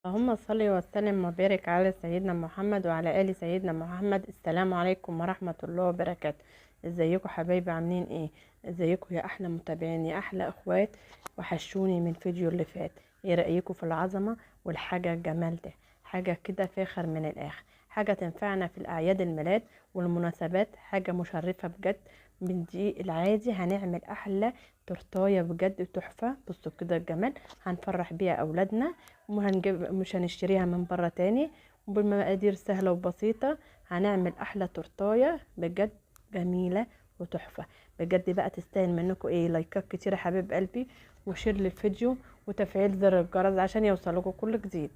اللهم صل وسلم وبارك على سيدنا محمد وعلى آل سيدنا محمد. السلام عليكم ورحمة الله وبركاته. ازيكم حبايبي، عاملين ايه؟ ازيكم يا احلى متابعين، يا احلى اخوات. وحشوني من الفيديو اللي فات. ايه رأيكم في العظمة والحاجة الجمال ده؟ حاجة كده فاخر من الاخر، حاجة تنفعنا في الاعياد الميلاد والمناسبات، حاجة مشرفة بجد. من دقيق العادي هنعمل احلى تورتايه بجد تحفة. بصوا كده الجمال، هنفرح بيها اولادنا وهنجيب، مش هنشتريها من بره تاني، وبالمقادير سهلة وبسيطة هنعمل احلى تورتايه بجد جميلة وتحفه بجد. بقى تستاهل منكم ايه؟ لايكات كتير يا حبيب قلبي، و share للفيديو وتفعيل زر الجرس عشان يوصلكم كل جديد.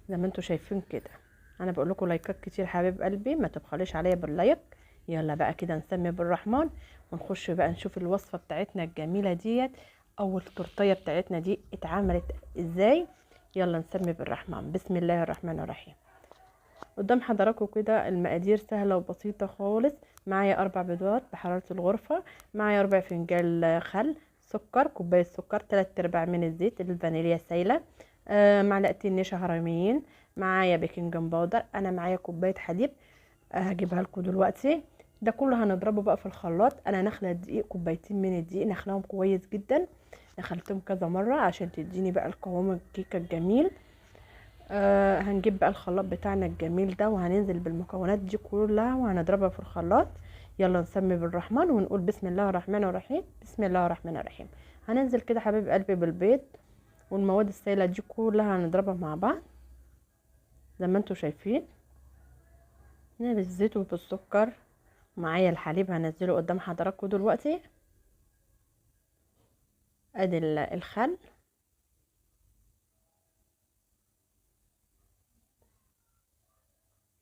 زي ما انتم شايفين كده انا بقول لكم لايكات كتير حبيب قلبي، ما تبخليش عليا بال like. يلا بقى كده نسمي بالرحمن ونخش بقى نشوف الوصفة بتاعتنا الجميلة ديت، اول تورتيه بتاعتنا دي اتعملت ازاي. يلا نسمي بالرحمن، بسم الله الرحمن الرحيم. قدام حضراتكم كده المقادير سهلة وبسيطة خالص. معايا 4 بيضات بحرارة الغرفة، معايا 4 فنجان خل، سكر، كوباية سكر، 3/4 من الزيت، الفانيليا السايله، معلقتين نشا هرميين، معايا baking powder، انا معايا كوباية حليب هجيبها لكم دلوقتي. ده كله هنضربه بقى في الخلاط. انا نخله الدقيق، كوبايتين من الدقيق نخلهم كويس جدا، نخلتهم كذا مرة عشان تديني بقى القوام الكيكه الجميل. هنجيب بقى الخلاط بتاعنا الجميل ده وهننزل بالمكونات دي كلها وهنضربها في الخلاط. يلا نسمي بالرحمن ونقول بسم الله الرحمن الرحيم. بسم الله الرحمن الرحيم. هننزل كده حبيب قلبي بالبيض والمواد السائلة دي كلها هنضربها مع بعض زي ما انتم شايفين، بالزيت وبالسكر. معايا الحليب هنزله قدام حضراتكم دلوقتي. ادي الخل،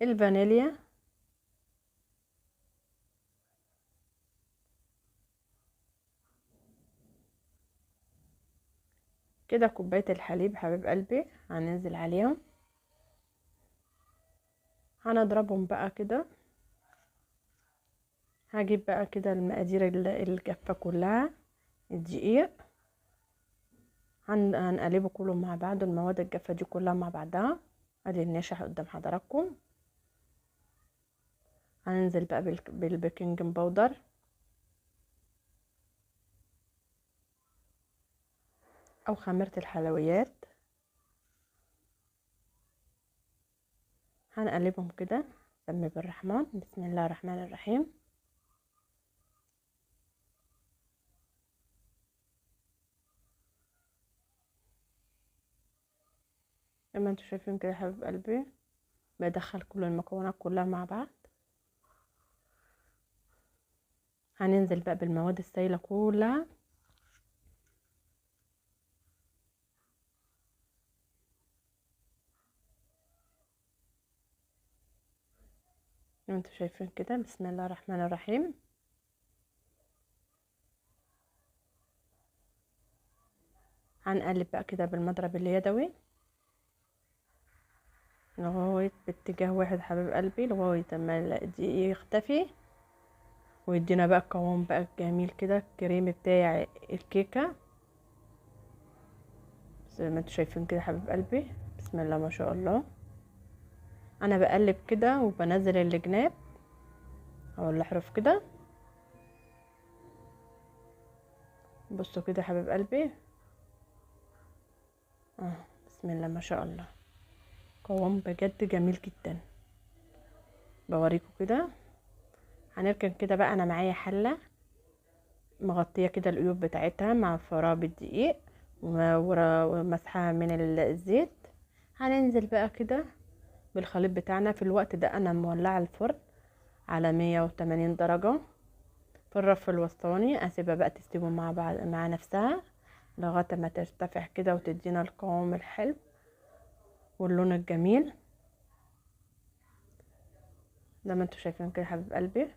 الفانيليا، كده كوباية الحليب حبيب قلبي هننزل عليهم، هنضربهم بقى كده. هجيب بقى كده المقادير الجافه كلها، الدقيق هنقلبه كله مع بعض، المواد الجافه دي كلها مع بعضها. ادي النشا قدام حضراتكم. هننزل بقى بال baking powder، او خميره الحلويات، هنقلبهم كده. سمي بالرحمن، بسم الله الرحمن الرحيم. زي ما انتوا شايفين كده يا حبيب قلبي بدخل كل المكونات كلها مع بعض. هننزل بقى بالمواد السائلة كلها. زي ما انتوا شايفين كده، بسم الله الرحمن الرحيم. هنقلب بقى كده بالمضرب اليدوي لغاية باتجاه واحد حبيب قلبي، لغاية ما الدقيق يختفي ويدينا بقى القوام بقى الجميل كده الكريمي بتاع الكيكه. زي ما انتوا شايفين كده حبيب قلبي، بسم الله ما شاء الله. انا بقلب كده وبنزل الجناب او الاحرف كده. بصوا كده حبيب قلبي، بسم الله ما شاء الله، قوام بجد جميل جدا. بوريكم كده. هنركن كده بقى. انا معايا حله مغطيه كده القيوب بتاعتها مع فراغ بالدقيق ومسحها من الزيت. هننزل بقى كده بالخليط بتاعنا. في الوقت ده انا مولعه الفرن على 180 درجه في الرف الوسطاني. اسيبها بقى تستوي مع بعض مع نفسها لغاية ما ترتفع كده وتدينا القوام الحلو واللون الجميل زي ما انتوا شايفين كده حبيب قلبي.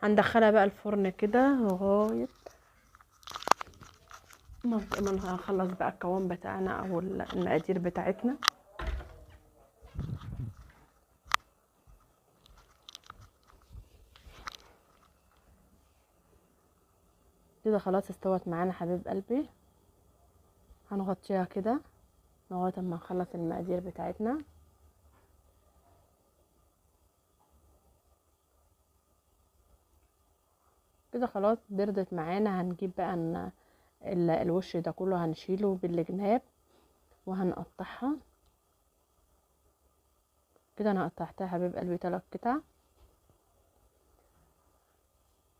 هندخلها بقى الفرن كده لغاية ما نخلص بقى القوام بتاعنا او المقادير بتاعتنا. كده خلاص استوت معانا حبيب قلبي. هنغطيها كده لغاية ما نخلص المقادير بتاعتنا. كده خلاص بردت معانا. هنجيب بقى الوش ده كله هنشيله بالجناب وهنقطعها كده. انا قطعتها حبيب قلبي 3 قطع.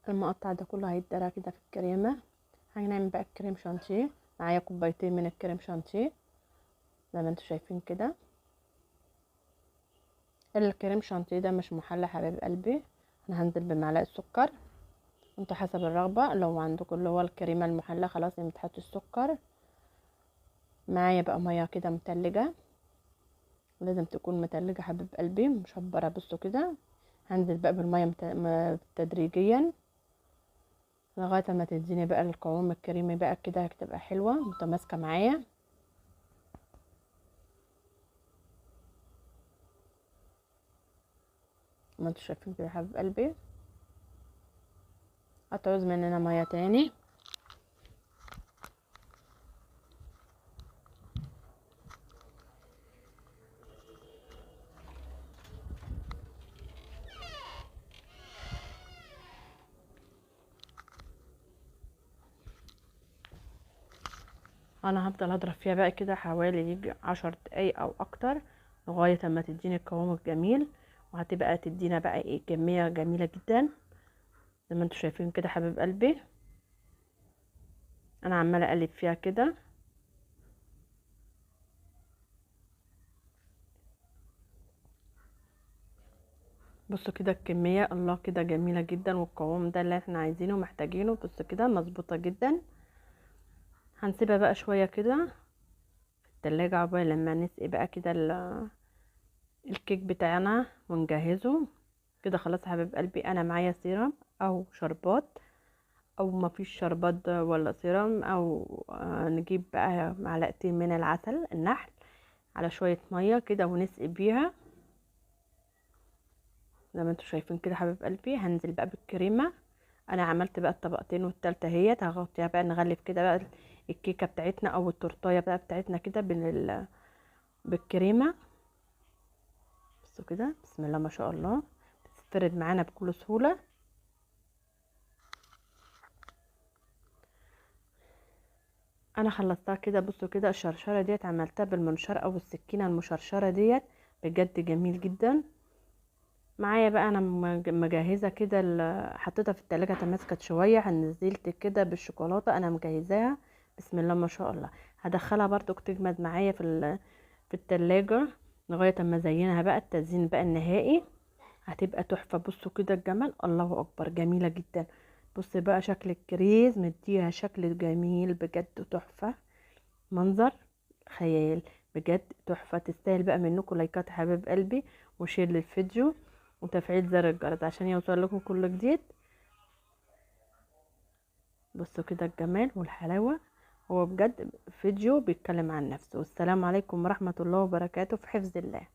المقطع ده كله هيتدرى كده في الكريمة. هنعمل بقى الكريم شانتيه. معايا كوبايتين من الكريم شانتيه زي ما انتوا شايفين كده. الكريم شانتيه ده مش محلى حبيب قلبي، انا هنزل بمعلقه سكر، انتوا حسب الرغبة. لو عندكم اللي هو الكريمة المحلى خلاص ما تحطوا السكر. معايا بقى مية كده متلجه، لازم تكون متلجه حبيب قلبي مشبره. بصوا كده هنزل بقى بالمية تدريجيا لغاية ما تديني بقى القوام الكريمي بقى كده، هتبقى حلوة متماسكة معايا. ما انتوا شايفين كده حبيب قلبي. هتعوز مننا مية تاني. انا هفضل اضرب فيها بقى كده حوالي يجي 10 دقايق او اكتر لغاية اما تديني القوام الجميل، وهتبقى تدينا بقى ايه كمية جميلة جدا زي ما انتوا شايفين كده حبيب قلبي. انا عماله اقلب فيها كده. بصوا كده الكمية، الله كده جميلة جدا، والقوام ده اللي احنا عايزينه ومحتاجينه. بصوا كده مظبوطة جدا. هنسيبها بقى شوية كده في التلاجة عقبال لما نسقي بقى كده الكيك بتاعنا ونجهزه كده. خلاص حبيب قلبي انا معايا سيرم او شربات، او ما فيش شربات ولا سيرم، او نجيب بقى معلقتين من العسل النحل على شوية مية كده ونسقي بيها زي ما انتوا شايفين كده حبيب قلبي. هنزل بقى بالكريمه. انا عملت بقى الطبقتين والتالتة اهيت، هغطيها بقى، نغلف كده بقى الكيكه بتاعتنا او التورتايه بقى بتاعتنا كده بالكريمه. بصوا كده بسم الله ما شاء الله، بتتفرد معانا بكل سهولة. انا خلصتها كده. بصوا كده الشرشره ديت عملتها بالمنشار او السكينة المشرشره ديت، بجد جميل جدا. معايا بقى انا مجهزة كده، حطيتها في التلاجة تماسكت شوية، نزلت كده بالشوكولاته انا مجهزاها بسم الله ما شاء الله. هدخلها برضو تجمد معايا في التلاجة لغاية اما ازينها بقى التزيين بقى النهائي، هتبقى تحفة. بصوا كده الجمال، الله اكبر، جميلة جدا. بصي بقى شكل الكريز مديها شكل جميل بجد تحفة، منظر خيال بجد تحفة. تستاهل بقى منكم لايكات حبيب قلبي و share للفيديو وتفعيل زر الجرس عشان يوصل لكم كل جديد. بصوا كده الجمال والحلاوه، هو بجد فيديو بيتكلم عن نفسه. والسلام عليكم ورحمة الله وبركاته، في حفظ الله.